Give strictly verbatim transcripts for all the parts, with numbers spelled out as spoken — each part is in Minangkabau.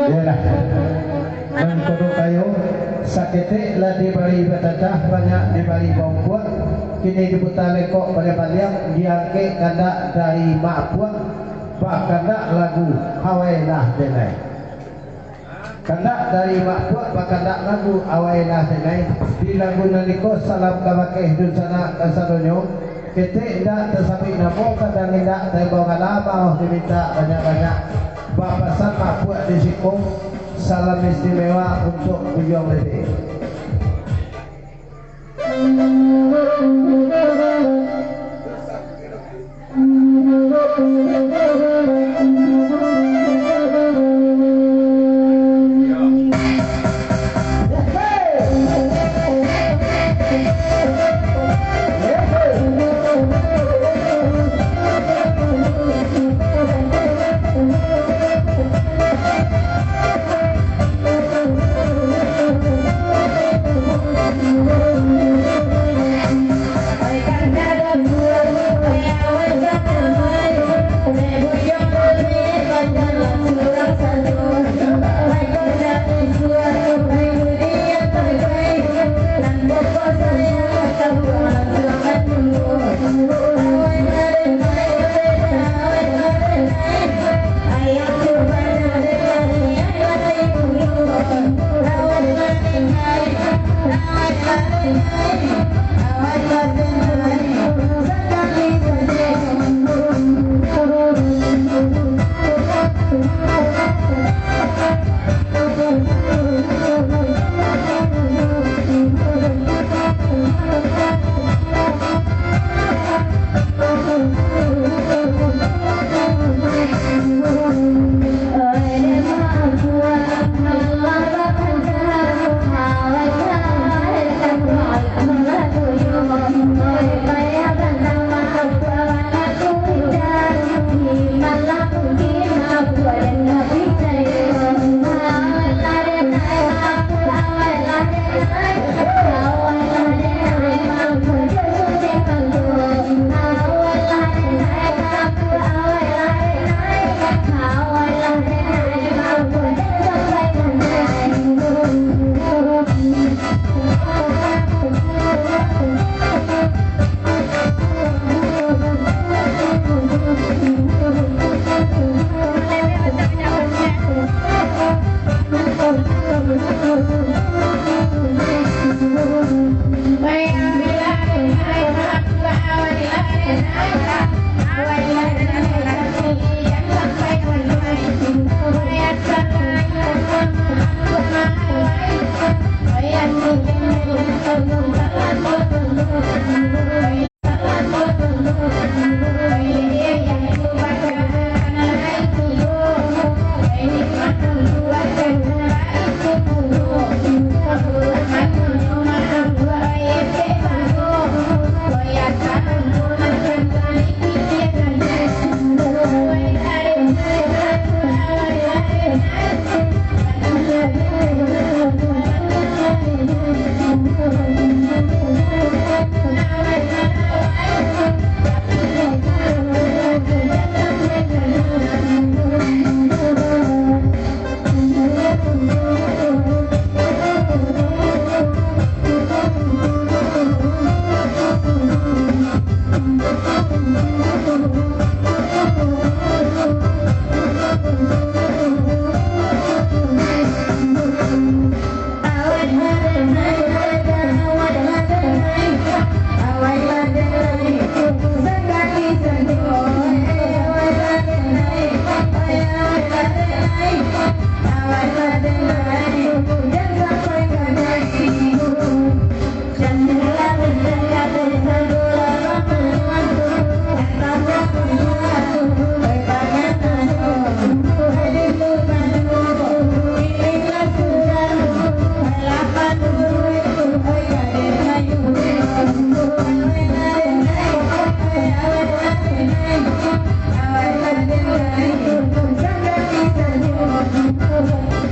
Iyolah. Nan kodok kayo, saketek lah dibari bacacah, banyak dibari baungkuak, kini diputa lekok baliak-baliak, diangkek kandak dari mak puak, bakandak lagu, awai lah denai. Kandak dari mak puak, bakandak lagu, awai lah denai. Di lagu nan iko, salam kabakeh dunsanak kasadonyo. Ketek indak tasabuik namo, kadang indak taimbau gala, maoh dimintak banyak-banyak. Bapasan mak puak di siko, salam istimewa untuak Buyuang Bebek.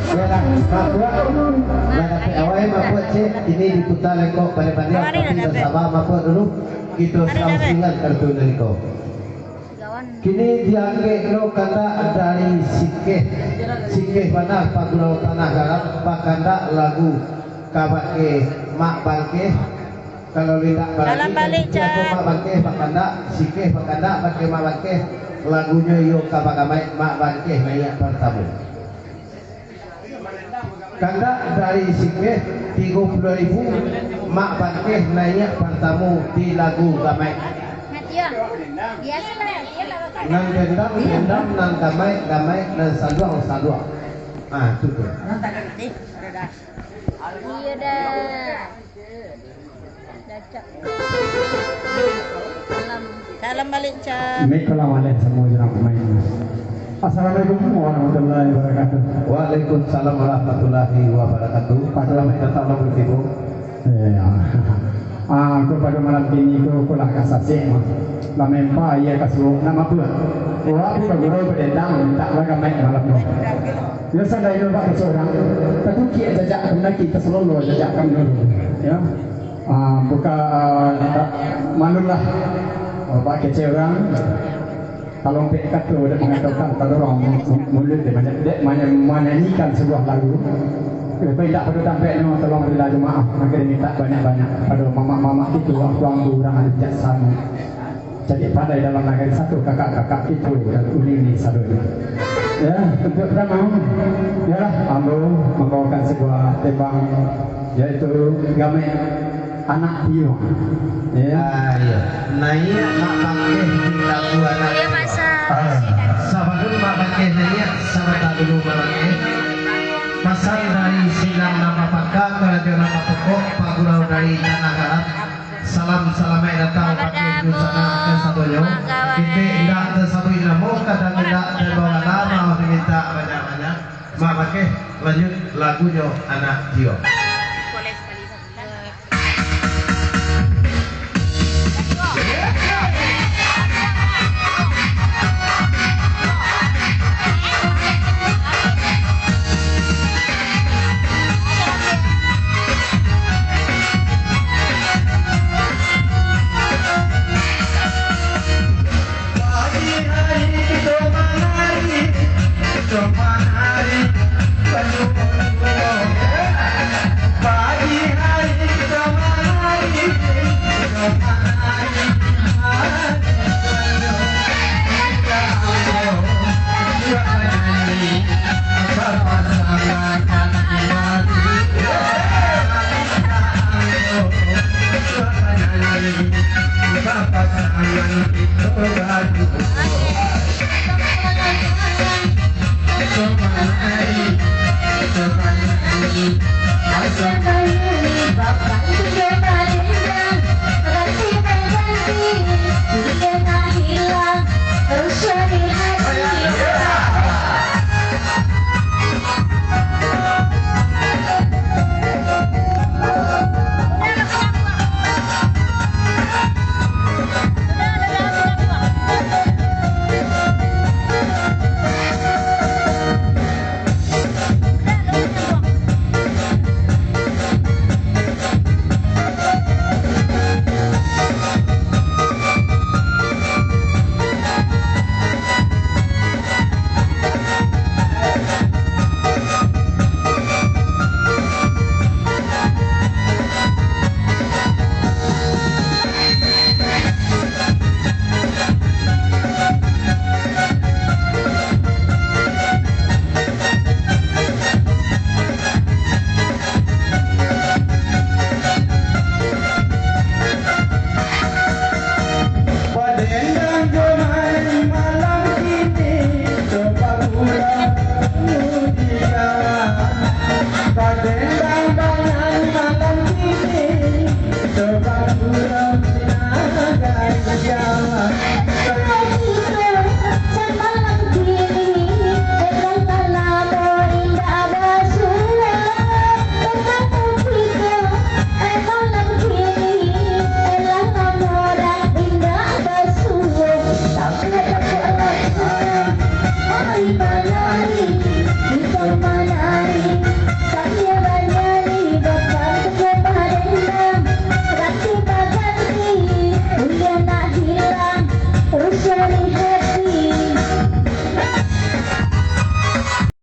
Yalah, mabuak. Lah dapek awai, mabuak cek. Kini diputa lengkok baliak-baliak, tapi basaba mabuak dulu. Kito saus dengan kartu nan iko. Kini diangkek lo kandak dari Sikeh. Sikeh bana pagurau Tanah Garam, bakandak lagu kabake Mak Bangkeh. Kalau indak barani, Salam balik, kan Cak. Mak Bangkeh bakandak, Sikeh bakandak, bake Mak Bangkeh. Lagunyo iyo ka bagamaik Mak Bangkeh naiak partamo. Kandak dari Sikeh tigo puluah ribu, Mak Bangkeh naiak partamo di lagu gamaik. Nan dendam, dendam, nan gamaik, gamaik, nan saluang, saluang. Ah, tu tu. Iyo dah. Cak. Salam. Salam balik, Cak. Assalamualaikum warahmatullahi wabarakatuh. Waalaikumsalam warahmatullahi wabarakatuh. Selamat datang, Bang Ibu. Iya. Ah, ko pado malam kini ko, ko lah ka sasek mah. Lah mempa iya ka suok nak mabuak. Wak, tapi bagurau badendang, mintak lah gamaik malam ko. Yo, sandainyo bak surang, takukiak jajak ka mandaki, tasalolo jajak ka mandurun. Yo. Ah, buka, ah, malum lah. Oh, bak kecek urang. Talompek kato dek mangatokan, tadorong mu-, mu-, muluik dek manya-, dek manya-, manyanyikan sabuah lagu. Tapi indak pado tampeknyo, tolong barilah jo maaf, mangko dimintak banyak-banyak pado mamak-mamak kito, tuangku urang ado bijaksano. Cadiak pandai dalam nagari, satu kakak-kakak kito dan uni-uni sadonyo. Ya, untuak partamo, yalah, ambo mambawakan sabuah tembang, yaitu gamaik Anak Tio. Ya. Ah, iya. Naiak Mak Bangkeh di lagu Anak Tio. Ah. Sabalun Mak Bangkeh naiak, sabanta dulu Mak Bangkeh. Pasan dari silang nan bapangka, karajo nan bapokok, pagurau dari Tanah Garam. Salam salamaik datang bagi dunsanak kasadonyo. Kito indak tasabuik namo, kadang indak tabawa nama, dimintak banyak-banyak. Mak Bangkeh, lanjut lagunyo Anak Tio.